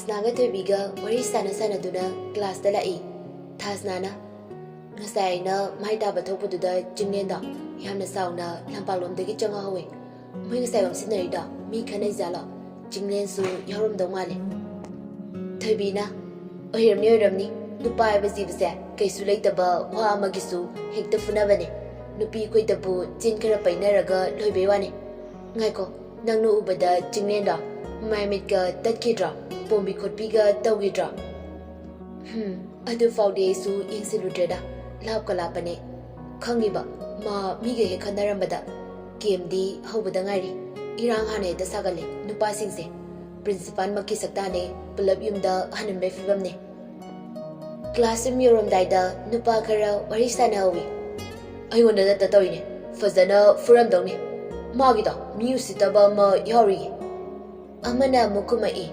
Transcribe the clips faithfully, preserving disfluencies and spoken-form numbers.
ꯊꯥꯁꯅꯥꯒ ꯊꯣꯏꯕꯤꯒ ꯋꯥꯔꯤ ꯁꯥꯟꯅ ꯁꯥꯟꯅꯗꯨꯅ ꯀ꯭ꯂꯥꯁꯇ ꯂꯥꯛꯏ꯫ ꯊꯥꯁꯅꯥꯅ, "ꯉꯁꯥꯏ ꯑꯩꯅ ꯃꯥꯏ ꯇꯥꯕ ꯊꯣꯛꯄꯗꯨꯗ ꯆꯤꯡꯂꯦꯟꯗꯣ ꯌꯥꯝꯅ ꯆꯥꯎꯅ ꯂꯝꯄꯥꯛꯂꯣꯝꯗꯒꯤ ꯆꯪꯉꯛꯍꯧꯋꯦ꯫ ꯃꯣꯏ ꯉꯁꯥꯏ ꯑꯣꯝꯁꯤꯟꯅꯔꯤꯗꯣ ꯃꯤ ꯈꯠꯅꯩꯖꯥꯠꯂꯣ? ꯆꯤꯡꯂꯦꯟꯁꯨ ꯌꯥꯎꯔꯝꯗꯧ ꯃꯥꯜꯂꯦ꯫" ꯊꯣꯏꯕꯤꯅ, "ꯑꯣꯏꯔꯝꯅꯤ, ꯑꯣꯏꯔꯝꯅꯤ꯫ ꯅꯨꯄꯥ ꯍꯥꯏꯕ ꯖꯤꯕꯁꯦ ꯀꯩꯁꯨ ꯂꯩꯇꯕ ꯋꯥ ꯑꯃꯒꯤꯁꯨ ꯍꯦꯛꯇ ꯐꯨꯅꯕꯅꯦ꯫ ꯅꯨꯄꯤ ꯑꯩꯈꯣꯏꯗꯕꯨ ꯆꯤꯟ ꯈꯔ ꯄꯩꯅꯔꯒ ꯂꯣꯏꯕꯩ ꯋꯥꯅꯦ꯫ ꯉꯥꯏꯈꯣ, ꯅꯪꯅ ꯎꯕꯗ ꯆꯤꯡꯂꯦꯟꯗꯣ ꯃꯃꯥꯏ ꯃꯤꯠꯀ ꯇꯠꯈꯤꯗ꯭ꯔꯣ? ꯄꯣꯝꯕꯤ ꯈꯣꯠꯄꯤꯒ ꯇꯧꯈꯤꯗ꯭ꯔꯣ?" "ꯍꯝ, ꯑꯗꯨ ꯐꯥꯎꯗꯤ ꯑꯩꯁꯨ ꯌꯦꯡꯁꯤꯜꯂꯨꯗ꯭ꯔꯦꯗ, ꯂꯥꯞꯀ ꯂꯥꯞꯄꯅꯦ꯫ ꯈꯪꯉꯤꯕ, ꯃꯥ ꯃꯤꯒ ꯍꯦꯛ ꯈꯟꯅꯔꯝꯕꯗ꯫ ꯀꯦꯝꯗꯤ ꯍꯧꯕꯗ ꯉꯥꯏꯔꯤ꯫ ꯏꯔꯥꯡ ꯍꯥꯟꯅ ꯍꯦꯛꯇ ꯁꯥꯒꯠꯂꯦ ꯅꯨꯄꯥꯁꯤꯡꯁꯦ꯫ ꯄ꯭ꯔꯤꯟꯁꯤꯄꯥꯜꯃꯛꯀꯤ ꯁꯛꯇꯥꯅꯦ, ꯄꯨꯂꯞ ꯌꯨꯝꯗ ꯍꯟꯍꯟꯕꯩ ꯐꯤꯕꯝꯅꯦ꯫" ꯀ꯭ꯂꯥꯁꯔꯨꯝ ꯌꯧꯔꯝꯗꯥꯏꯗ ꯅꯨꯄꯥ ꯈꯔ ꯋꯥꯔꯤ ꯁꯥꯟꯅꯍꯧꯋꯤ꯫ "ꯑꯩꯉꯣꯟꯗ ꯅꯠꯇ ꯇꯧꯔꯤꯅꯦ, ꯐꯖꯅ ꯐꯨꯔꯝꯗꯧꯅꯤ꯫ ꯃꯥꯒꯤꯗꯣ ꯃꯤ ꯎꯁꯤꯠꯇꯕ ꯑꯃ ꯌꯥꯎꯔꯤꯌꯦ꯫" ꯑꯃꯅ ꯑꯃꯨꯛ ꯈꯨꯝꯃꯛꯏ,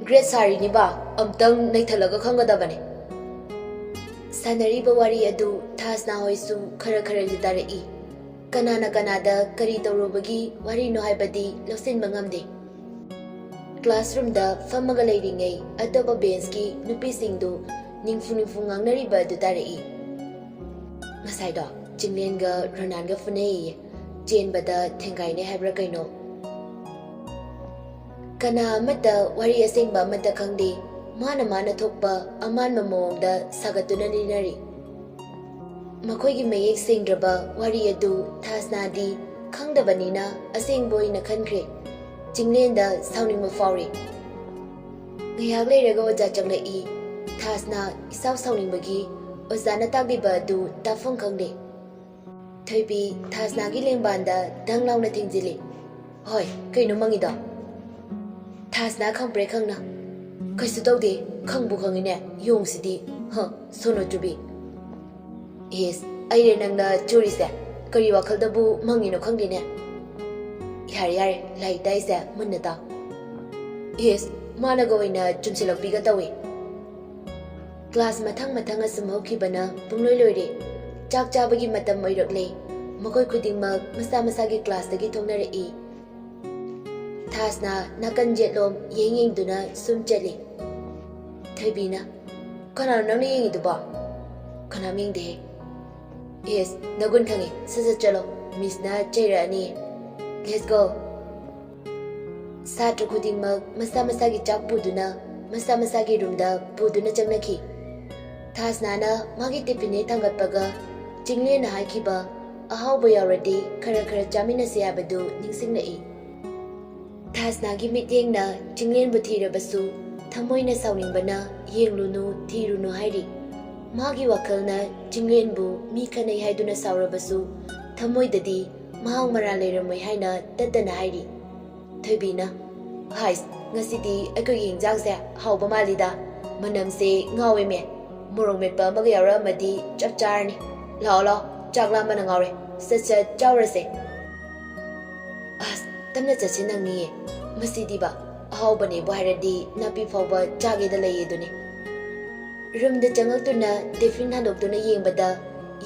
"ꯒ꯭ꯔꯦꯠ ꯁꯥꯔꯤꯅꯤꯕ, ꯑꯝꯇꯪ ꯅꯩꯊꯠꯂꯒ ꯈꯪꯒꯗꯕꯅꯦ꯫" ꯁꯥꯟꯅꯔꯤꯕ ꯋꯥꯔꯤ ꯑꯗꯨ ꯊꯥꯁꯅꯥ ꯍꯣꯏꯁꯨ ꯈꯔ ꯈꯔꯗꯤ ꯇꯥꯔꯛꯏ꯫ ꯀꯅꯥꯅ ꯀꯅꯥꯗ ꯀꯔꯤ ꯇꯧꯔꯨꯕꯒꯤ ꯋꯥꯔꯤꯅꯣ ꯍꯥꯏꯕꯗꯤ ꯂꯧꯁꯤꯟꯕ ꯉꯝꯗꯦ꯫ ꯀ꯭ꯂꯥꯁꯔꯨꯝꯗ ꯐꯝꯃꯒ ꯂꯩꯔꯤꯉꯩ ꯑꯇꯣꯞꯄ ꯕꯦꯟꯁꯀꯤ ꯅꯨꯄꯤꯁꯤꯡꯗꯨ ꯅꯤꯡꯐꯨ ꯅꯤꯡꯐꯨ ꯉꯥꯡꯅꯔꯤꯕ ꯑꯗꯨ ꯇꯥꯔꯛꯏ꯫ "ꯉꯁꯥꯏꯗꯣ ꯆꯤꯡꯂꯦꯟꯒ ꯔꯣꯅꯥꯟꯒ ꯐꯨꯅꯩꯌꯦ, ꯆꯦꯟꯕꯗ ꯊꯦꯡꯒꯥꯏꯅꯩ ꯍꯥꯏꯕ꯭ꯔꯥ ꯀꯩꯅꯣ꯫" ꯀꯅꯥ ꯑꯃꯠꯇ ꯋꯥꯔꯤ ꯑꯁꯦꯡꯕ ꯑꯃꯠꯇ ꯈꯪꯗꯦ꯫ ꯃꯥꯅ ꯃꯥꯅ ꯊꯣꯛꯄ ꯑꯃꯥꯟꯕ ꯃꯑꯣꯡꯗ ꯁꯥꯒꯠꯇꯨꯅ ꯂꯤꯅꯔꯤ꯫ ꯃꯈꯣꯏꯒꯤ ꯃꯌꯦꯛ ꯁꯦꯡꯗ꯭ꯔꯕ ꯋꯥꯔꯤ ꯑꯗꯨ ꯊꯥꯁꯅꯥꯗꯤ ꯈꯪꯗꯕꯅꯤꯅ ꯑꯁꯦꯡꯕ ꯑꯣꯏꯅ ꯈꯟꯈ꯭ꯔꯦ꯫ ꯆꯤꯡꯂꯦꯟꯗ ꯁꯥꯎꯅꯤꯡꯕ ꯐꯥꯎꯔꯤ꯫ ꯉꯥꯏꯍꯥꯛ ꯂꯩꯔꯒ ꯑꯣꯖꯥ ꯆꯪꯂꯛꯏ꯫ ꯊꯥꯁꯅꯥ ꯏꯁꯥꯎ ꯁꯥꯎꯅꯤꯡꯕꯒꯤ ꯑꯣꯖꯥꯅ ꯇꯥꯛꯂꯤꯕ ꯑꯗꯨ ꯇꯥꯐꯝ ꯈꯪꯗꯦ꯫ ꯊꯣꯏꯕꯤ ꯊꯥꯁꯅꯥꯒꯤ ꯂꯦꯡꯕꯥꯟꯗ ꯗꯪ ꯂꯥꯎꯅ ꯊꯦꯡꯖꯤꯜꯂꯤ꯫ "ꯍꯣꯏ, ꯀꯩꯅꯣ ꯃꯪꯉꯤꯗꯣ?" ꯊꯥꯁꯅꯥ ꯈꯪꯕ꯭ꯔꯦ ꯈꯪꯅ, "ꯀꯩꯁꯨ ꯇꯧꯗꯦ, ꯈꯪꯕꯨ ꯈꯪꯉꯤꯅꯦ, ꯌꯣꯡꯁꯤꯗꯤ, ꯍ, ꯁꯣꯅꯣ ꯆꯨꯕꯤ꯫" "ꯏꯁ, ꯑꯩꯔꯦ ꯅꯪꯅ ꯆꯨꯔꯤꯁꯦ? ꯀꯔꯤ ꯋꯥꯈꯜꯗꯕꯨ ꯃꯪꯉꯤꯅꯣ ꯈꯪꯗꯦꯅꯦ꯫" "ꯌꯥꯔꯦ, ꯌꯥꯔꯦ, ꯂꯥꯏꯔꯤꯛ ꯇꯥꯛꯏꯁꯦ ꯃꯨꯟꯅ ꯇꯥꯎ꯫" "ꯏꯁ, ꯃꯥꯅꯒ ꯑꯣꯏꯅ ꯆꯨꯝꯁꯤꯜꯂꯛꯄꯤꯒ ꯇꯧꯏ꯫" ꯀ꯭ꯂꯥꯁ ꯃꯊꯪ ꯃꯊꯪ ꯑꯁꯨꯝ ꯍꯧꯈꯤꯕꯅ ꯄꯨꯡꯂꯣꯏ ꯂꯣꯏꯔꯦ꯫ ꯆꯥꯛ ꯆꯥꯕꯒꯤ ꯃꯇꯝ ꯑꯣꯏꯔꯛꯂꯦ꯫ ꯃꯈꯣꯏ ꯈꯨꯗꯤꯡꯃꯛ ꯃꯁꯥ ꯃꯁꯥꯒꯤ ꯀ꯭ꯂꯥꯁꯇꯒꯤ ꯊꯣꯛꯅꯔꯛꯏ꯫ ꯊꯥꯁꯅ ꯅꯥꯀꯟ ꯌꯦꯠꯂꯣꯝ ꯌꯦꯡ ꯌꯦꯡꯗꯨꯅ ꯁꯨꯝ ꯆꯠꯂꯤ꯫ ꯊꯣꯏꯕꯤꯅ, "ꯀꯅꯥꯅꯣ ꯅꯪꯅ ꯌꯦꯡꯉꯤꯗꯨꯕꯣ?" "ꯀꯅꯥꯝ ꯌꯦꯡꯗꯦꯍꯦ꯫" "ꯏꯁ, ꯅꯒꯨꯟ ꯈꯪꯉꯤ, ꯁꯠ ꯁꯠ ꯆꯠꯂꯣ, ꯃꯤꯁꯅ ꯆꯩꯔꯛꯑꯅꯤ꯫ Let's go." ꯁꯥꯇ꯭ꯔ ꯈꯨꯗꯤꯡꯃꯛ ꯃꯁꯥ ꯃꯁꯥꯒꯤ ꯆꯥꯛ ꯄꯨꯗꯨꯅ ꯃꯁꯥ ꯃꯁꯥꯒꯤ ꯔꯨꯝꯗ ꯄꯨꯗꯨꯅ ꯆꯪꯅꯈꯤ꯫ ꯊꯥꯁꯅꯥꯅ ꯃꯥꯒꯤ ꯇꯤꯐꯤꯟ ꯍꯦꯛ ꯊꯥꯡꯒꯠꯄꯒ ꯆꯤꯡꯂꯦꯟꯅ ꯍꯥꯏꯈꯤꯕ "ꯑꯍꯥꯎꯕ ꯌꯥꯎꯔꯗꯤ ꯈꯔ ꯈꯔ ꯆꯥꯃꯤꯟꯅꯁꯦ" ꯍꯥꯏꯕꯗꯨ ꯅꯤꯡꯁꯤꯡꯂꯛꯏ꯫ ꯊꯥꯁꯅꯥꯒꯤ ꯃꯤꯠꯌꯦꯡꯅ ꯆꯤꯡꯂꯦꯟꯕꯨ ꯊꯤꯔꯕꯁꯨ ꯊꯃꯣꯏꯅ ꯁꯥꯎꯅꯤꯡꯕꯅ "ꯌꯦꯡꯂꯨꯅꯨ, ꯊꯤꯔꯨꯅꯨ" ꯍꯥꯏꯔꯤ꯫ ꯃꯥꯒꯤ ꯋꯥꯈꯜꯅ ꯆꯤꯡꯂꯦꯟꯕꯨ ꯃꯤ ꯈꯠꯅꯩ ꯍꯥꯏꯗꯨꯅ ꯁꯥꯎꯔꯕꯁꯨ ꯊꯃꯣꯏꯗꯗꯤ ꯃꯍꯥꯛ ꯃꯔꯥꯜ ꯂꯩꯔꯝꯃꯣꯏ ꯍꯥꯏꯅ ꯇꯠꯇꯅ ꯍꯥꯏꯔꯤ꯫ ꯊꯣꯏꯕꯤꯅ, "ꯍꯥꯏꯁ, ꯉꯁꯤꯗꯤ ꯑꯩꯈꯣꯏꯒꯤ ꯏꯟꯖꯥꯡꯁꯦ ꯍꯥꯎꯕ ꯃꯥꯜꯂꯤꯗ꯫ ꯃꯅꯝꯁꯦ ꯉꯥꯎꯋꯦꯃꯦ꯫ ꯃꯣꯔꯣꯛ ꯃꯦꯠꯄ ꯑꯃꯒ ꯌꯥꯎꯔꯛꯑꯝꯃꯗꯤ ꯆꯞ ꯆꯥꯔꯅꯤ꯫ ꯂꯥꯛꯑꯣ, ꯂꯥꯛꯑꯣ, ꯆꯥꯛ ꯂꯥꯝꯕꯅ ꯉꯥꯎꯔꯦ꯫ ꯁꯠ ꯁꯠ ꯆꯥꯎꯔꯁꯦ꯫" "ꯑꯁ, ꯇꯞꯅ ꯆꯠꯁꯦ ꯅꯪꯅꯤꯌꯦ꯫ ꯃꯁꯤꯗꯤꯕ, ꯑꯍꯥꯎꯕꯅꯦꯕꯨ ꯍꯥꯏꯔꯗꯤ ꯅꯥꯄꯤ ꯐꯥꯎꯕ ꯆꯥꯒꯦꯗ ꯂꯩꯌꯦꯗꯨꯅꯤ꯫" ꯔꯨꯝꯗ ꯆꯪꯉꯛꯇꯨꯅ ꯇꯤꯐꯤꯟ ꯍꯥꯡꯗꯣꯛꯇꯨꯅ ꯌꯦꯡꯕꯗ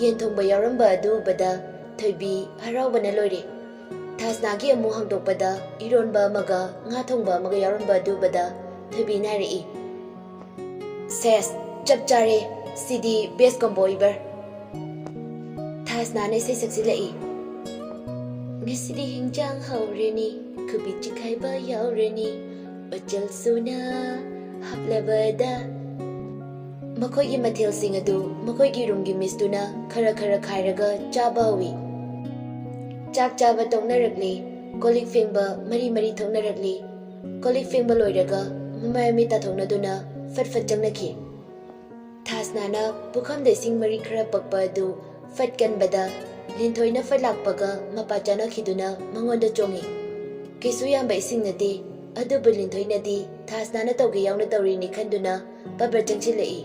ꯌꯦꯟ ꯊꯣꯡꯕ ꯌꯥꯎꯔꯝꯕ ꯑꯗꯨ ꯎꯕꯗ ꯊꯣꯏꯕꯤ ꯍꯔꯥꯎꯕꯅ ꯂꯣꯏꯔꯦ꯫ ꯊꯥꯁꯅꯥꯒꯤ ꯑꯃꯨꯛ ꯍꯥꯡꯗꯣꯛꯄꯗ ꯏꯔꯣꯟꯕ ꯑꯃꯒ ꯉꯥ ꯊꯣꯡꯕ ꯑꯃꯒ ꯌꯥꯎꯔꯝꯕ ꯑꯗꯨ ꯎꯕꯗ ꯊꯣꯏꯕꯤꯅ ꯍꯥꯏꯔꯛꯏ, "ꯁꯦꯁ, ꯆꯞ ꯆꯥꯔꯦ, ꯁꯤꯗꯤ best combo ever꯫" ꯊꯥꯁꯅꯥꯅ ꯏꯁꯩ ꯁꯛꯆꯤꯜꯂꯛꯏ, "ꯉꯁꯤꯗꯤ ꯍꯤꯟꯖꯥꯡ ꯍꯥꯎꯔꯦꯅꯦ, ꯀꯣꯕꯤ ꯆꯤꯛꯈꯥꯏꯕ ꯌꯥꯎꯔꯦꯅꯦ, ꯃꯆꯜ ꯁꯨꯅ ꯍꯥꯞꯂꯕꯗ꯫" ꯃꯈꯣꯏꯒꯤ ꯃꯊꯦꯜꯁꯤꯡ ꯑꯗꯨ ꯃꯈꯣꯏꯒꯤ ꯔꯨꯝꯒꯤ ꯃꯤꯁꯇꯨꯅ ꯈꯔ ꯈꯔ ꯈꯥꯏꯔꯒ ꯆꯥꯕ ꯍꯧꯏ꯫ ꯆꯥꯛ ꯆꯥꯕ ꯇꯣꯛꯅꯔꯛꯂꯦ, ꯀꯣꯜꯂꯤꯛ ꯐꯦꯡꯕ ꯃꯔꯤ ꯃꯔꯤ ꯊꯣꯛꯅꯔꯛꯂꯦ꯫ ꯀꯣꯜꯂꯤꯛ ꯐꯦꯡꯕ ꯂꯣꯏꯔꯒ ꯃꯃꯥꯏ ꯃꯃꯤꯠ ꯇꯥꯊꯣꯛꯅꯗꯨꯅ ꯐꯠ ꯐꯠ ꯆꯪꯅꯈꯤ꯫ ꯊꯥꯁꯅꯥꯅ ꯄꯨꯈꯝꯗ ꯏꯁꯤꯡ ꯃꯔꯤ ꯈꯔ ꯄꯛꯄ ꯑꯗꯨ ꯐꯠ ꯀꯟꯕꯗ ꯂꯤꯟꯊꯣꯏꯅ ꯐꯠ ꯂꯥꯛꯄꯒ ꯃꯄꯥ ꯆꯥꯅꯈꯤꯗꯨꯅ ꯃꯉꯣꯟꯗ ꯆꯣꯡꯏ꯫ ꯀꯩꯁꯨ ꯌꯥꯝꯕ ꯏꯁꯤꯡ ꯅꯠꯇꯦ, ꯑꯗꯨꯕꯨ ꯂꯤꯟꯊꯣꯏꯅꯗꯤ ꯊꯥꯁꯅꯥꯅ ꯇꯧꯒꯦ ꯌꯥꯎꯅ ꯇꯧꯔꯤꯅꯤ ꯈꯟꯗꯨꯅ ꯕꯕꯔ ꯆꯪꯁꯤꯜꯂꯛꯏ꯫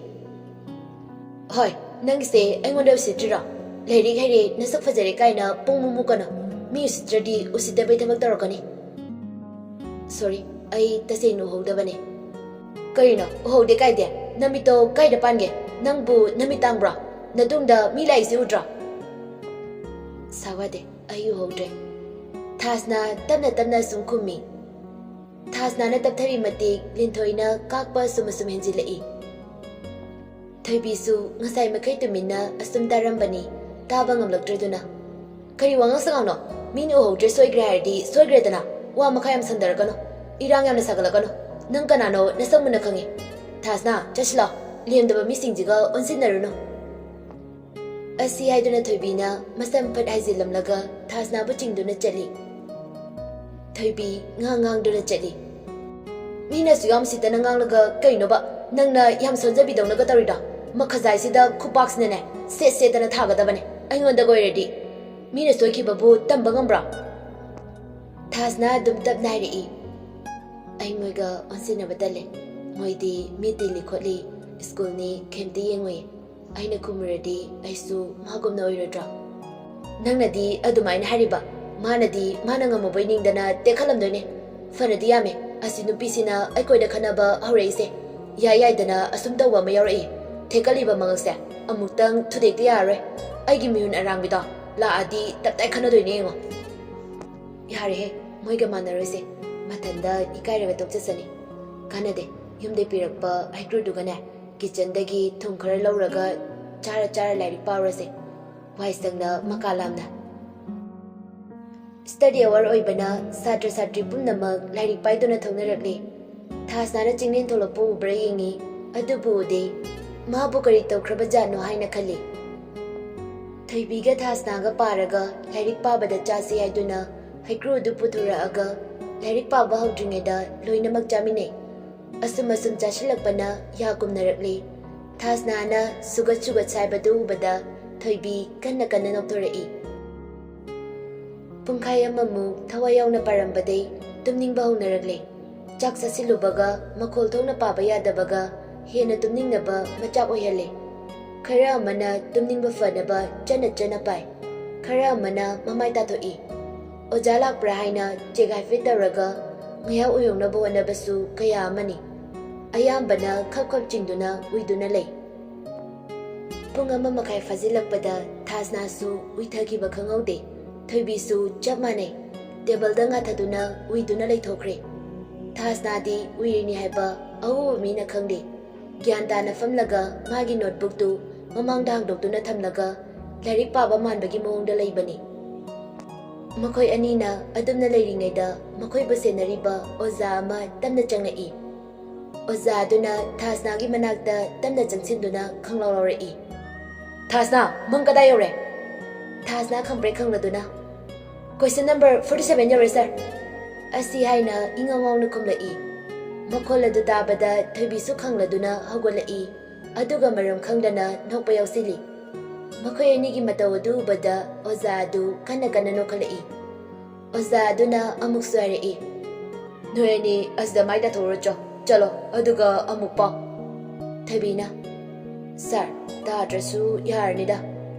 "ꯍꯣꯏ, ꯅꯪꯒꯤꯁꯦ ꯑꯩꯉꯣꯟꯗ ꯎꯁꯤꯠꯇ꯭ꯔꯤꯔꯣ? ꯂꯥꯏꯔꯤꯛ ꯍꯩꯔꯦ, ꯅꯁꯛ ꯐꯖꯔꯦ ꯀꯥꯏꯅ ꯄꯨꯡ ꯃꯨꯛ ꯃꯨꯛꯀꯅꯨ꯫ ꯃꯤ ꯎꯁꯤꯠꯇ꯭ꯔꯗꯤ ꯎꯁꯤꯠꯇꯕꯩ ꯊꯕꯛ ꯇꯧꯔꯛꯀꯅꯤ꯫" "Sorry, ꯑꯩ ꯇꯁꯦꯡꯅ ꯎꯍꯧꯗꯕꯅꯦ꯫" "ꯀꯔꯤꯅꯣ ꯎꯍꯧꯗꯦ ꯀꯥꯏꯗꯤ? ꯅꯃꯤꯠꯇꯣ ꯀꯥꯏꯗ ꯄꯥꯟꯒꯦ? ꯅꯪꯕꯨ ꯅꯃꯤꯠ ꯇꯥꯡꯕ꯭ꯔꯣ? ꯅꯇꯨꯡꯗ ꯃꯤ ꯂꯥꯛꯏꯁꯦ ꯎꯗ꯭ꯔꯣ?" "ꯁꯥꯎ ꯌꯥꯗꯦ, ꯑꯩ ꯎꯍꯧꯗ꯭ꯔꯦ꯫" ꯊꯥꯁꯅ ꯇꯞꯅ ꯇꯞꯅ ꯁꯨꯝ ꯈꯨꯝꯃꯤ꯫ ꯊꯥꯁꯅꯥꯅ ꯇꯞꯊꯔꯤ ꯃꯇꯤꯛ ꯂꯤꯟꯊꯣꯏꯅ ꯀꯥꯛꯄ ꯑꯁꯨꯝ ꯑꯁꯨꯝ ꯍꯦꯟꯖꯤꯜꯂꯛꯏ꯫ ꯊꯣꯏꯕꯤꯁꯨ ꯉꯁꯥꯏ ꯃꯈꯩ ꯇꯨꯃꯤꯟꯅ ꯑꯁꯨꯝ ꯇꯥꯔꯝꯕꯅꯤ, ꯇꯥꯕ ꯉꯝꯂꯛꯇ꯭ꯔꯗꯨꯅ, "ꯀꯔꯤ ꯋꯥꯉꯥꯡ ꯁꯉꯥꯡꯅꯣ? ꯃꯤꯅ ꯎꯍꯧꯗ꯭ꯔꯦ ꯁꯣꯏꯈ꯭ꯔꯦ ꯍꯥꯏꯔꯗꯤ ꯁꯣꯏꯈ꯭ꯔꯦꯗꯅ꯫ ꯋꯥ ꯃꯈꯥ ꯌꯥꯝ ꯁꯟꯗꯔꯛꯀꯅꯨ꯫ ꯏꯔꯥꯡ ꯌꯥꯝꯅ ꯁꯥꯒꯠꯂꯛꯀꯅꯨ꯫ ꯅꯪ ꯀꯅꯥꯅꯣ? ꯅꯁꯛ ꯃꯨꯟꯅ ꯈꯪꯉꯤ꯫ ꯊꯥꯁꯅꯥ, ꯆꯠꯁꯤꯜꯂꯣ꯫ ꯂꯦꯝꯗꯕ ꯃꯤꯁꯤꯡꯁꯤꯒ ꯑꯣꯟꯁꯤꯟꯅꯔꯨꯅꯨ"꯫ ꯑꯁꯤ ꯍꯥꯏꯗꯨꯅ ꯊꯣꯏꯕꯤꯅ ꯃꯁꯝ ꯐꯠ ꯍꯥꯏꯖꯤꯜꯂꯝꯂꯒ ꯊꯥꯁꯅꯥꯕꯨ ꯆꯤꯡꯗꯨꯅ ꯆꯠꯂꯤ꯫ ꯊꯣꯏꯕꯤ ꯉꯥꯡ ꯉꯥꯡꯗꯨꯅ ꯆꯠꯂꯤ꯫ "ꯃꯤꯅꯁꯨ ꯌꯥꯝ ꯁꯤꯠꯇꯅ ꯉꯥꯡꯂꯒ ꯀꯩꯅꯣꯕ? ꯅꯪꯅ ꯌꯥꯝ ꯁꯣꯟꯖꯕꯤꯗꯧꯅꯒ ꯇꯧꯔꯤꯗꯣ? ꯃꯈꯖꯥꯏꯁꯤꯗ ꯈꯨꯄꯥꯛꯁꯤꯅꯅꯦ ꯁꯦꯠ ꯁꯦꯠꯇꯅ ꯊꯥꯒꯗꯕꯅꯦ꯫ ꯑꯩꯉꯣꯟꯗꯒ ꯑꯣꯏꯔꯗꯤ ꯃꯤꯅ ꯁꯣꯏꯈꯤꯕꯕꯨ ꯇꯝꯕ ꯉꯝꯕ꯭ꯔꯣ?" ꯊꯥꯁꯅꯥ ꯑꯗꯨꯝ ꯇꯞꯅ ꯍꯥꯏꯔꯛꯏ꯫ "ꯑꯩ ꯃꯣꯏꯒ ꯑꯣꯟꯁꯤꯟꯅꯕ ꯇꯜꯂꯦ꯫ ꯃꯣꯏꯗꯤ ꯃꯤ ꯇꯤꯜꯂꯤ ꯈꯣꯠꯂꯤ, ꯁ꯭ꯀꯨꯜꯅꯤ, ꯀꯩꯝꯇ ꯌꯦꯡꯉꯨꯏ꯫ ꯑꯩꯅ ꯈꯨꯝꯃꯨꯔꯗꯤ ꯑꯩꯁꯨ ꯃꯥꯒꯨꯝꯅ ꯑꯣꯏꯔꯣꯏꯗ꯭ꯔꯣ?" "ꯅꯪꯅꯗꯤ ꯑꯗꯨꯃꯥꯏꯅ ꯍꯥꯏꯔꯤꯕ? ꯃꯥꯅꯗꯤ ꯃꯥꯅ ꯉꯝꯃꯨꯕꯩ ꯅꯤꯡꯗꯅ ꯇꯦꯛꯈꯠꯂꯝꯗꯣꯏꯅꯦ꯫ ꯐꯅꯗꯤ ꯌꯥꯝꯃꯦ ꯑꯁꯤ ꯅꯨꯄꯤꯁꯤꯅ ꯑꯩꯈꯣꯏꯗ ꯈꯠꯅꯕ ꯍꯧꯔꯛꯏꯁꯦ꯫ ꯌꯥꯏ ꯌꯥꯏꯗꯅ ꯑꯁꯨꯝ ꯇꯧꯕ ꯑꯃ ꯌꯥꯎꯔꯛꯏ꯫ ꯊꯦꯛꯀꯠꯂꯤꯕ ꯃꯉꯛꯁꯦ ꯑꯃꯨꯛꯇꯪ ꯊꯨꯗꯦꯛꯇ ꯌꯥꯔꯔꯣꯏ꯫ ꯑꯩꯒꯤ ꯃꯤꯍꯨꯟ ꯑꯔꯥꯡꯕꯤꯗꯣ ꯂꯥꯛꯑꯗꯤ ꯇꯞꯇꯥꯏ ꯈꯠꯅꯗꯣꯏꯅꯦ ꯌꯦꯡꯉꯣ"꯫ "ꯌꯥꯔꯦꯍꯦ, ꯃꯣꯏꯒ ꯃꯥꯟꯅꯔꯣꯏꯁꯦ꯫ ꯃꯊꯟꯗ ꯏꯀꯥꯏꯔꯒ ꯇꯣꯛꯆꯁꯅꯤ꯫ ꯀꯥꯟꯅꯗꯦ, ꯌꯨꯝꯗꯩ ꯄꯤꯔꯛꯄ ꯍꯩꯀ꯭ꯔꯨꯗꯨꯒꯅꯦ, ꯀꯤꯆꯟꯗꯒꯤ ꯊꯨꯝ ꯈꯔ ꯂꯧꯔꯒ ꯆꯥꯔ ꯆꯥꯔ ꯂꯥꯏꯔꯤꯛ ꯄꯥꯎꯔꯁꯦ꯫ ꯋꯥꯏ ꯁꯪꯅ ꯃꯀꯥ ꯂꯥꯝꯅ"꯫ Study hour ꯑꯣꯏꯕꯅ ꯁꯥꯇ꯭ꯔ ꯁꯥꯇ꯭ꯔꯤ ꯄꯨꯝꯅꯃꯛ ꯂꯥꯏꯔꯤꯛ ꯄꯥꯏꯗꯨꯅ ꯊꯣꯛꯅꯔꯛꯂꯤ꯫ ꯊꯥꯁꯅꯥꯅ ꯆꯤꯡꯂꯦꯟ ꯊꯣꯛꯂꯛꯄ ꯎꯕ꯭ꯔꯥ ꯌꯦꯡꯉꯤ꯫ ꯑꯗꯨꯕꯨ ꯎꯗꯦ꯫ ꯃꯥꯕꯨ ꯀꯔꯤ ꯇꯧꯈ꯭ꯔꯕꯖꯥꯠꯅꯣ ꯍꯥꯏꯅ ꯈꯜꯂꯤ꯫ ꯊꯣꯏꯕꯤꯒ ꯊꯥꯁꯅꯥꯒ ꯄꯥꯔꯒ ꯂꯥꯏꯔꯤꯛ ꯄꯥꯕꯗ ꯆꯥꯁꯤ ꯍꯥꯏꯗꯨꯅ ꯍꯩꯀ꯭ꯔꯨ ꯑꯗꯨ ꯄꯨꯊꯣꯔꯛꯑꯒ ꯂꯥꯏꯔꯤꯛ ꯄꯥꯕ ꯍꯧꯗ꯭ꯔꯤꯉꯩꯗ ꯂꯣꯏꯅꯃꯛ ꯆꯥꯃꯤꯟꯅꯩ꯫ ꯑꯁꯨꯝ ꯑꯁꯨꯝ ꯆꯥꯁꯤꯜꯂꯛꯄꯅ ꯌꯥ ꯀꯨꯝꯅꯔꯛꯂꯤ꯫ ꯊꯥꯁꯅꯥꯅ ꯁꯨꯒꯠ ꯁꯨꯒꯠ ꯁꯥꯏꯕꯗꯨ ꯎꯕꯗ ꯊꯣꯏꯕꯤ ꯀꯟꯅ ꯀꯟꯅ ꯅꯣꯛꯊꯣꯔꯛꯏ꯫ ꯄꯨꯡꯈꯥꯏ ꯑꯃꯃꯨꯛ ꯊꯋꯥꯏ ꯌꯥꯎꯅ ꯄꯥꯔꯝꯕꯗꯩ ꯇꯨꯝꯅꯤꯡꯕ ꯍꯧꯅꯔꯛꯂꯦ꯫ ꯆꯥꯛ ꯆꯥꯁꯤꯜꯂꯨꯕꯒ ꯃꯈꯣꯜ ꯊꯣꯛꯅ ꯄꯥꯕ ꯌꯥꯗꯕꯒ ꯍꯦꯟꯅ ꯇꯨꯝꯅꯤꯡꯅꯕ ꯃꯆꯥꯛ ꯑꯣꯏꯍꯜꯂꯦ꯫ ꯈꯔ ꯑꯃꯅ ꯇꯨꯝꯅꯤꯡꯕ ꯐꯅꯕ ꯆꯟꯅ ꯆꯟꯅ ꯄꯥꯏ꯫ ꯈꯔ ꯑꯃꯅ ꯃꯃꯥꯏ ꯇꯥꯊꯣꯛꯏ꯫ ꯑꯣꯖꯥ ꯂꯥꯛꯄ꯭ꯔꯥ ꯍꯥꯏꯅ ꯆꯦꯛ ꯍꯥꯏꯐꯦꯠ ꯇꯧꯔꯒ ꯉꯥꯏꯍꯥꯛ ꯎꯏꯍꯧꯅꯕ ꯍꯣꯠꯅꯕꯁꯨ ꯀꯌꯥ ꯑꯃꯅꯤ꯫ ꯑꯌꯥꯝꯕꯅ ꯈꯞ ꯈꯞ ꯆꯤꯡꯗꯨꯅ ꯎꯏꯗꯨꯅ ꯂꯩ꯫ ꯄꯨꯡ ꯑꯃ ꯃꯈꯥꯏ ꯐꯥꯖꯤꯜꯂꯛꯄꯗ ꯊꯥꯁꯅꯥꯁꯨ ꯎꯏꯊꯈꯤꯕ ꯈꯪꯍꯧꯗꯦ꯫ ꯊꯣꯏꯕꯤꯁꯨ ꯆꯞ ꯃꯥꯟꯅꯩ꯫ ꯇꯦꯕꯜꯗ ꯉꯥꯊꯗꯨꯅ ꯎꯏꯗꯨꯅ ꯂꯩꯊꯣꯛꯈ꯭ꯔꯦ꯫ ꯊꯥꯁꯅꯥꯗꯤ ꯎꯏꯔꯤꯅꯤ ꯍꯥꯏꯕ ꯑꯎꯕ ꯃꯤꯅ ꯈꯪꯗꯦ꯫ ꯒ꯭ꯌꯥꯟ ꯇꯥꯅ ꯐꯝꯂꯒ ꯃꯥꯒꯤ ꯅꯣꯠꯕꯨꯛꯇꯨ ꯃꯃꯥꯡꯗ ꯍꯥꯡꯗꯣꯛꯇꯨꯅ ꯊꯝꯂꯒ ꯂꯥꯏꯔꯤꯛ ꯄꯥꯕ ꯃꯥꯟꯕꯒꯤ ꯃꯑꯣꯡꯗ ꯂꯩꯕꯅꯤ꯫ ꯃꯈꯣꯏ ꯑꯅꯤꯅ ꯑꯗꯨꯝꯅ ꯂꯩꯔꯤꯉꯩꯗ ꯃꯈꯣꯏꯕꯨ ꯁꯦꯟꯅꯔꯤꯕ ꯑꯣꯖꯥ ꯑꯃ ꯇꯞꯅ ꯆꯪꯂꯛꯏ꯫ ꯑꯣꯖꯥ ꯑꯗꯨꯅ ꯊꯥꯁꯅꯥꯒꯤ ꯃꯅꯥꯛꯇ ꯇꯞꯅ ꯆꯪꯁꯤꯟꯗꯨꯅ ꯈꯪꯂꯥꯎ ꯂꯥꯎꯔꯛꯏ꯫ "ꯊꯥꯁꯅꯥ, ꯃꯪ ꯀꯗꯥꯏ ꯌꯧꯔꯦ?" ꯊꯥꯁꯅꯥ ꯈꯪꯄ꯭ꯔꯦꯛ ꯈꯪꯂꯗꯨꯅ, "Question number forty seven ꯌꯧꯔꯦ, ꯁꯥꯔ," ꯑꯁꯤ ꯍꯥꯏꯅ ꯏꯉꯥꯎ ꯉꯥꯎꯅ ꯈꯨꯝꯂꯛꯏ꯫ ꯃꯈꯣꯜ ꯑꯗꯨ ꯇꯥꯕꯗ ꯊꯣꯏꯕꯤꯁꯨ ꯈꯪꯂꯗꯨꯅ ꯍꯧꯒꯠꯂꯛꯏ, ꯑꯗꯨꯒ ꯃꯔꯝ ꯈꯪꯗꯅ ꯅꯣꯛꯄ ꯌꯥꯎꯁꯤꯜꯂꯤ꯫ ꯃꯈꯣꯏ ꯑꯅꯤꯒꯤ ꯃꯇꯧ ꯑꯗꯨ ꯎꯕꯗ ꯑꯣꯖꯥ ꯑꯗꯨ ꯀꯟꯅ ꯀꯟꯅ ꯅꯣꯛꯈꯠꯂꯛꯏ꯫ ꯑꯣꯖꯥ ꯑꯗꯨꯅ ꯑꯃꯨꯛꯁꯨ ꯍꯥꯏꯔꯛꯏ, "ꯅꯣꯏ ꯑꯅꯤ ꯑꯁꯤꯗ ꯃꯥꯏ ꯇꯥꯊꯣꯛꯎꯔꯣ ꯆꯣ, ꯆꯠꯂꯣ, ꯑꯗꯨꯒ ꯑꯃꯨꯛ ꯄꯥꯎ꯫" ꯊꯣꯏꯕꯤꯅ, "ꯁꯥꯔ, ꯇꯥꯗ꯭ꯔꯁꯨ ꯌꯥꯔꯅꯤꯗ꯫"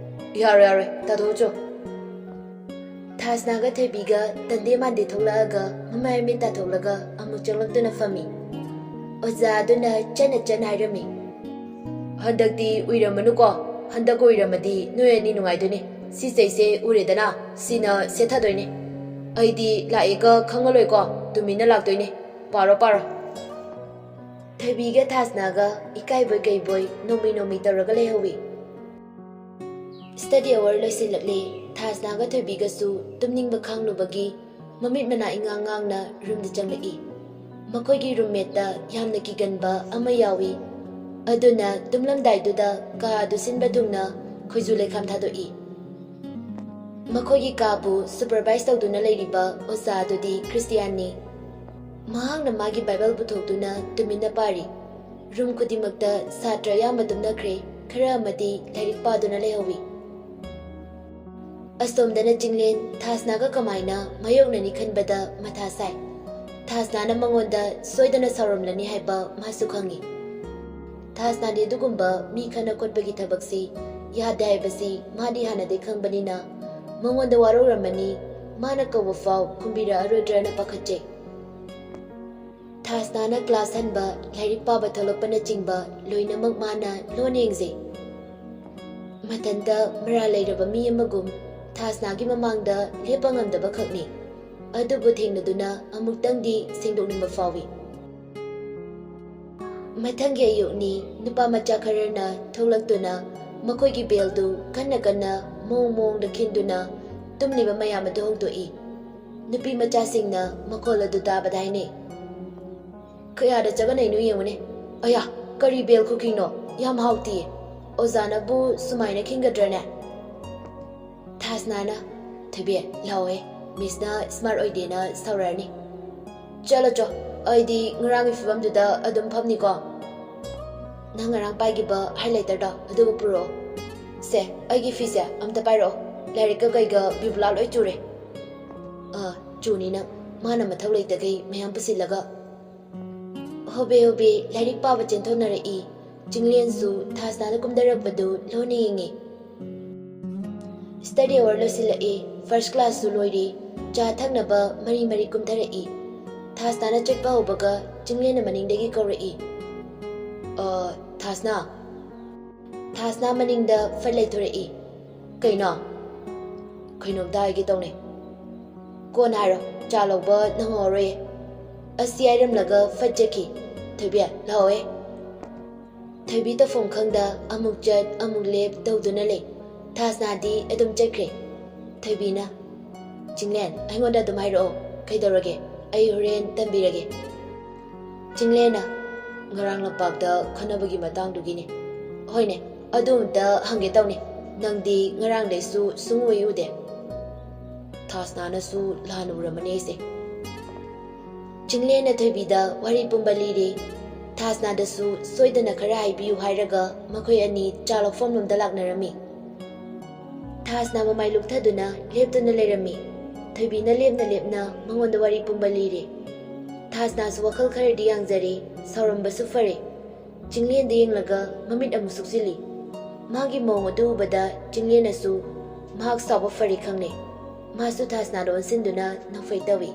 "ꯌꯥꯔꯣꯏ, ꯌꯥꯔꯣꯏ, ꯇꯥꯊꯣꯛꯎ ꯆꯣ꯫" ꯊꯥꯁꯅꯥꯒ ꯊꯣꯏꯕꯤꯒ ꯇꯟꯗꯦ ꯃꯥꯟꯗꯦ ꯊꯣꯛꯂꯛꯑꯒ ꯃꯃꯥꯏ ꯃꯃꯤꯠ ꯇꯥꯊꯣꯛꯂꯒ ꯑꯃꯨꯛ ꯆꯪꯂꯛꯇꯨꯅ ꯐꯝꯃꯤ꯫ ꯑꯣꯖꯥ ꯑꯗꯨꯅ ꯆꯟꯅ ꯆꯟꯅ ꯍꯥꯏꯔꯝꯃꯤ, "ꯍꯟꯗꯛꯇꯤ ꯎꯏꯔꯝꯃꯅꯨꯀꯣ꯫ ꯍꯟꯗꯛ ꯎꯏꯔꯝꯃꯗꯤ ꯅꯣꯏ ꯑꯅꯤ ꯅꯨꯡꯉꯥꯏꯗꯣꯏꯅꯤ꯫ ꯁꯤ ꯆꯩꯁꯦ ꯎꯔꯦꯗꯅ, ꯁꯤꯅ ꯁꯦꯠꯊꯗꯣꯏꯅꯤ꯫ ꯑꯩꯗꯤ ꯂꯥꯛꯑꯦꯒ ꯈꯪꯉꯂꯣꯏꯀꯣ, ꯇꯨꯃꯤꯟꯅ ꯂꯥꯛꯇꯣꯏꯅꯤ꯫ ꯄꯥꯔꯣ, ꯄꯥꯔꯣ꯫" ꯊꯣꯏꯕꯤꯒ ꯊꯥꯁꯅꯥꯒ ꯏꯀꯥꯏꯕꯣꯏ ꯀꯩꯕꯣꯏ ꯅꯣꯡꯃꯤ ꯅꯣꯡꯃꯤ ꯇꯧꯔꯒ ꯂꯩꯍꯧꯏ꯫ Study hour ꯂꯣꯏꯁꯤꯜꯂꯛꯂꯦ꯫ ꯊꯥꯁꯅꯥꯒ ꯊꯣꯏꯕꯤꯒꯁꯨ ꯇꯨꯝꯅꯤꯡꯕ ꯈꯥꯡꯂꯨꯕꯒꯤ ꯃꯃꯤꯠ ꯃꯅꯥ ꯏꯉꯥꯡ ꯉꯥꯡꯅ ꯔꯨꯝꯗ ꯆꯪꯂꯛꯏ꯫ ꯃꯈꯣꯏꯒꯤ ꯔꯨꯝꯃꯦꯠꯇ ꯌꯥꯝꯅ ꯀꯤꯒꯟꯕ ꯑꯃ ꯌꯥꯎꯏ꯫ ꯑꯗꯨꯅ ꯇꯨꯝꯂꯝꯗꯥꯏꯗꯨꯗ ꯀꯥ ꯑꯗꯨ ꯁꯤꯟꯕ ꯊꯨꯡꯅ ꯈꯣꯏꯖꯨ ꯂꯩꯈꯥꯝ ꯊꯥꯗꯣꯛꯏ꯫ ꯃꯈꯣꯏꯒꯤ ꯀꯥꯕꯨ supervise ꯇꯧꯗꯨꯅ ꯂꯩꯔꯤꯕ ꯑꯣꯖꯥ ꯑꯗꯨꯗꯤ ꯈ꯭ꯔꯤꯁꯇꯤꯌꯥꯟꯅꯤ꯫ ꯃꯍꯥꯛꯅ ꯃꯥꯒꯤ ꯕꯥꯏꯕꯜ ꯄꯨꯊꯣꯛꯇꯨꯅ ꯇꯨꯃꯤꯟꯅ ꯄꯥꯔꯤ꯫ ꯔꯨꯝ ꯈꯨꯗꯤꯡꯃꯛꯇ ꯁꯥꯇ꯭ꯔ ꯑꯌꯥꯝꯕ ꯇꯨꯝꯅꯈ꯭ꯔꯦ, ꯈꯔ ꯑꯃꯗꯤ ꯂꯥꯏꯔꯤꯛ ꯄꯥꯗꯨꯅ ꯂꯩꯍꯧꯏ꯫ ꯑꯁꯣꯝꯗꯅ ꯆꯤꯡꯂꯦꯟ ꯊꯥꯁꯅꯥꯒ ꯀꯃꯥꯏꯅ ꯃꯥꯌꯣꯛꯅꯅꯤ ꯈꯟꯕꯗ ꯃꯊꯥ ꯁꯥꯏ꯫ ꯊꯥꯁꯅꯥꯅ ꯃꯉꯣꯟꯗ ꯁꯣꯏꯗꯅ ꯁꯥꯎꯔꯝꯂꯅꯤ ꯍꯥꯏꯕ ꯃꯥꯁꯨ ꯈꯪꯏ꯫ ꯊꯥꯁꯅꯥꯗꯤ ꯑꯗꯨꯒꯨꯝꯕ ꯃꯤ ꯈꯠꯅ ꯈꯣꯠꯄꯒꯤ ꯊꯕꯛꯁꯤ ꯌꯥꯗꯦ ꯍꯥꯏꯕꯁꯤ ꯃꯥꯗꯤ ꯍꯥꯟꯅꯗꯩ ꯈꯪꯕꯅꯤꯅ ꯃꯉꯣꯟꯗ ꯋꯥꯔꯧꯔꯝꯃꯅꯤ, ꯃꯥꯅ ꯀꯧꯕ ꯐꯥꯎ ꯈꯨꯝꯕꯤꯔꯛꯑꯔꯣꯏꯗ꯭ꯔꯅ ꯄꯥꯈꯠꯆꯩ꯫ ꯊꯥꯁꯅꯥꯅ class ꯍꯟꯕ, ꯂꯥꯏꯔꯤꯛ ꯄꯥꯕ ꯊꯣꯛꯂꯛꯄꯅꯆꯤꯡꯕ ꯂꯣꯏꯅꯃꯛ ꯃꯥꯅ ꯂꯣꯟꯅ ꯌꯦꯡꯖꯩ꯫ ꯃꯊꯟꯇ ꯃꯔꯥꯜ ꯂꯩꯔꯕ ꯃꯤ ꯑꯃꯒꯨꯝ ꯊꯥꯁꯅꯥꯒꯤ ꯃꯃꯥꯡꯗ ꯂꯦꯞꯄ ꯉꯝꯗꯕ ꯈꯛꯅꯤ꯫ ꯑꯗꯨꯕꯨ ꯊꯦꯡꯅꯗꯨꯅ ꯑꯃꯨꯛꯇꯪꯗꯤ ꯁꯦꯡꯗꯣꯛꯅꯤꯡꯕ ꯐꯥꯎꯏ꯫ ꯃꯊꯪꯒꯤ ꯑꯌꯨꯛꯅꯤ, ꯅꯨꯄꯥ ꯃꯆꯥ ꯈꯔꯅ ꯊꯣꯛꯂꯛꯇꯨꯅ ꯃꯈꯣꯏꯒꯤ ꯕꯦꯜꯗꯨ ꯀꯟꯅ ꯀꯟꯅ ꯃꯑꯣꯡ ꯃꯑꯣꯡꯗ ꯈꯤꯟꯗꯨꯅ ꯇꯨꯝꯂꯤꯕ ꯃꯌꯥꯝ ꯑꯗꯨ ꯍꯧꯗꯣꯛꯏ꯫ ꯅꯨꯄꯤ ꯃꯆꯥꯁꯤꯡꯅ ꯃꯈꯣꯜ ꯑꯗꯨ ꯇꯥꯕꯗ ꯍꯥꯏꯅꯩ, "ꯀꯌꯥꯗ ꯆꯒꯅꯩꯅꯣ ꯌꯦꯡꯉꯨꯅꯦ꯫ ꯑꯌꯥ, ꯀꯔꯤ ꯕꯦꯜ ꯈꯨꯈꯤꯡꯅꯣ? ꯌꯥꯝ ꯍꯥꯎꯇꯤꯌꯦ꯫ ꯑꯣꯖꯥꯅꯕꯨ ꯁꯨꯃꯥꯏꯅ ꯈꯤꯡꯒꯗ꯭ꯔꯅꯦ?" ꯊꯥꯁꯅꯥꯅ, "ꯊꯣꯏꯕꯤ, ꯂꯥꯛꯑꯣꯍꯦ, ꯃꯤꯁꯅ ꯁ꯭ꯃꯥꯔꯠ ꯑꯣꯏꯗꯦꯅ ꯁꯥꯎꯔꯛꯑꯅꯤ꯫ ꯆꯠꯂꯣ ꯆꯣ, ꯑꯩꯗꯤ ꯉꯔꯥꯡꯒꯤ ꯐꯤꯕꯝꯗꯨꯗ ꯑꯗꯨꯝ ꯐꯝꯅꯤꯀꯣ꯫ ꯅꯪ ꯉꯔꯥꯡ ꯄꯥꯏꯈꯤꯕ ꯍꯥꯏꯂꯥꯏꯇꯔꯗꯣ ꯑꯗꯨꯒ ꯄꯨꯔꯛꯑꯣ꯫ ꯁꯦ, ꯑꯩꯒꯤ ꯐꯤꯁꯦ ꯑꯝꯇ ꯄꯥꯏꯔꯛꯑꯣ꯫ ꯂꯥꯏꯔꯤꯛꯀ ꯀꯩꯒ ꯕꯤꯕꯨꯂꯥ ꯂꯣꯏ ꯆꯨꯔꯦ꯫" "ꯑ, ꯆꯨꯅꯤ ꯅꯪ, ꯃꯥꯅ ꯃꯊꯧ ꯂꯩꯇꯈꯩ ꯃꯌꯥꯝ ꯄꯨꯁꯤꯜꯂꯒ꯫" ꯍꯣꯕꯦ ꯍꯣꯕꯦ ꯂꯥꯏꯔꯤꯛ ꯄꯥꯕ ꯆꯦꯟꯊꯣꯛꯅꯔꯛꯏ꯫ ꯆꯤꯡꯂꯦꯟꯁꯨ ꯊꯥꯁꯅꯥꯗ ꯀꯨꯝꯊꯔꯛꯄꯗꯨ ꯂꯣꯟꯅ ꯌꯦꯡꯉꯤ꯫ ꯁ꯭ꯇꯗꯤ ꯑꯋꯥꯔ ꯂꯣꯏꯁꯤꯜꯂꯛꯏ, ꯐꯥꯔꯁ ꯀ꯭ꯂꯥꯁꯁꯨ ꯂꯣꯏꯔꯤ, ꯆꯥ ꯊꯛꯅꯕ ꯃꯔꯤ ꯃꯔꯤ ꯀꯨꯝꯊꯔꯛꯏ꯫ ꯊꯥꯁꯅꯥꯅ ꯆꯠꯄ ꯍꯧꯕꯒ ꯆꯤꯡꯂꯦꯟꯅ ꯃꯅꯤꯡꯗꯒꯤ ꯀꯧꯔꯛꯏ, "ꯑ, ꯊꯥꯁꯅꯥ!" ꯊꯥꯁꯅꯥ ꯃꯅꯤꯡꯗ ꯐꯠ ꯂꯩꯊꯣꯔꯛꯏ꯫ "ꯀꯩꯅꯣ?" "ꯀꯩꯅꯣꯝꯇ ꯍꯥꯏꯒꯦ ꯇꯧꯅꯦ꯫" "ꯀꯣꯟꯅ ꯍꯥꯏꯔꯣ, ꯆꯥ ꯂꯧꯕ ꯅꯪꯍꯧꯔꯣꯏꯌꯦ꯫" ꯑꯁꯤ ꯍꯥꯏꯔꯝꯂꯒ ꯐꯠ ꯆꯠꯈꯤ꯫ "ꯊꯣꯏꯕꯤ, ꯂꯥꯛꯑꯣꯍꯦ꯫" ꯊꯣꯏꯕꯤ ꯇꯧꯐꯝ ꯈꯪꯗ ꯑꯃꯨꯛ ꯆꯠ ꯑꯃꯨꯛ ꯂꯦꯞ ꯇꯧꯗꯨꯅ ꯂꯩ꯫ ꯊꯥꯁꯅꯥꯗꯤ ꯑꯗꯨꯝ ꯆꯠꯈ꯭ꯔꯦ꯫ ꯊꯣꯏꯕꯤꯅ, "ꯆꯤꯡꯂꯦꯟ, ꯑꯩꯉꯣꯟꯗ ꯑꯗꯨꯝ ꯍꯥꯏꯔꯛꯑꯣ, ꯀꯩꯗꯧꯔꯒꯦ? ꯑꯩ ꯍꯣꯔꯦꯟ ꯇꯝꯕꯤꯔꯒꯦ꯫" ꯆꯤꯡꯂꯦꯟꯅ, "ꯉꯔꯥꯡ ꯂꯝꯄꯥꯛꯇ ꯈꯟꯅꯕꯒꯤ ꯃꯇꯥꯡꯗꯨꯒꯤꯅꯦ꯫" "ꯍꯣꯏꯅꯦ, ꯑꯗꯨ ꯑꯝꯇ ꯍꯪꯒꯦ ꯇꯧꯅꯦ, ꯅꯪꯗꯤ ꯉꯔꯥꯡꯗꯩꯁꯨ ꯁꯨꯡꯎ ꯎꯗꯦ꯫" ꯊꯥꯁꯅꯥꯅꯁꯨ ꯂꯥꯟꯅ ꯎꯔꯝꯃꯅꯤ ꯑꯩꯁꯦ꯫ ꯆꯤꯡꯂꯦꯟꯅ ꯊꯣꯏꯕꯤꯗ ꯋꯥꯔꯤ ꯄꯨꯝꯕ ꯂꯤꯔꯤ꯫ ꯊꯥꯁꯅꯥꯗꯁꯨ ꯁꯣꯏꯗꯅ ꯈꯔ ꯍꯥꯏꯕꯤꯌꯨ ꯍꯥꯏꯔꯒ ꯃꯈꯣꯏ ꯑꯅꯤ ꯆꯥ ꯂꯧꯐꯝꯂꯣꯝꯗ ꯂꯥꯛꯅꯔꯝꯃꯤ꯫ ꯊꯥꯁꯅꯥ ꯃꯃꯥꯏ ꯂꯨꯞꯊꯗꯨꯅ ꯂꯦꯞꯇꯨꯅ ꯂꯩꯔꯝꯃꯤ꯫ ꯊꯣꯏꯕꯤꯅ ꯂꯦꯞꯅ ꯂꯦꯞꯅ ꯃꯉꯣꯟꯗ ꯋꯥꯔꯤ ꯄꯨꯝꯕ ꯂꯤꯔꯤ꯫ ꯊꯥꯁꯅꯥꯁꯨ ꯋꯥꯈꯜ ꯈꯔꯗꯤ ꯌꯥꯡꯖꯔꯦ, ꯁꯥꯎꯔꯝꯕꯁꯨ ꯐꯔꯦ꯫ ꯆꯤꯡꯂꯦꯟꯗ ꯌꯦꯡꯂꯒ ꯃꯃꯤꯠ ꯑꯃꯨꯛ ꯁꯨꯛꯆꯤꯜꯂꯤ꯫ ꯃꯥꯒꯤ ꯃꯑꯣꯡ ꯑꯗꯨ ꯎꯕꯗ ꯆꯤꯡꯂꯦꯟꯅꯁꯨ ꯃꯍꯥꯛ ꯁꯥꯎꯕ ꯐꯔꯦ ꯈꯪꯂꯦ꯫ ꯃꯥꯁꯨ ꯊꯥꯁꯅꯥꯗ ꯑꯣꯟꯁꯤꯟꯗꯨꯅ ꯅꯣꯛꯐꯦꯠ ꯇꯧꯏ꯫